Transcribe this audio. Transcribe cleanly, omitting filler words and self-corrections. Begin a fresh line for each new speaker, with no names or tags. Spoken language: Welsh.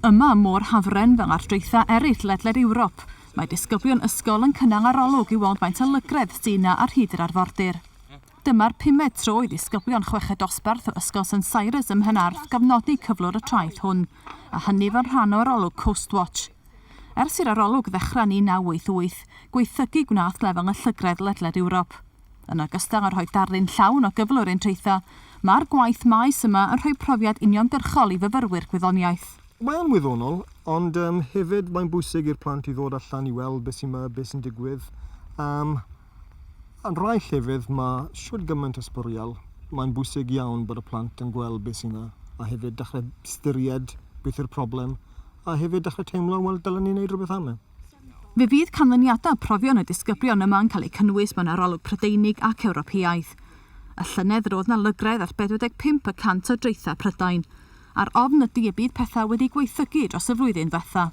Yma ym Môr Hafren, fel ar draethau eraill ledled Ewrop, mae disgyblion ysgol yn cynnal arolwg i weld faint o lygredd sy' 'na ar hyd yr arfordir. Dyma'r pumed tro i ddisgyblion chweched dosbarth o Ysgol St Cyrus ym Mhenarth gofnodi cyflwr y traeth hwn, a hynny fel rhan o arolwg Coastwatch. Ers i'r arolwg ddechrau yn 1988, gwaethygu gwnaeth lefel y llygredd ledled Ewrop. Yn ogystal â rhoi darlun llawn o gyflwr ein traethau, mae'r gwaith maes yma yn rhoi profiad uniongyrchol i fyfyrwyr gwyddoniaeth.
Mae o'n wyddonol, ond um, hefyd mae'n bwysig i'r plant i ddod allan i weld beth sy'n beth sy'n digwydd. Um, yn rhai llefydd mae shwd gymaint o sbwriel, mae'n bwysig iawn bod y plant yn gweld beth sy'n yna, a hefyd dechrau ystyried beth yw'r problem, a hefyd dechrau teimlo, wel, dylen ni wneud rhywbeth am e.
Fe fydd canlyniadau profion y disgyblion yma yn cael eu cynnwys mewn arolwg Prydeinig ac Ewropeaidd. Y llynedd roedd 'na lygredd ar 45 y cant o draethau Prydain, a'r ofn ydy y bydd pethau wedi gwaethygu dros y flwyddyn ddwetha'.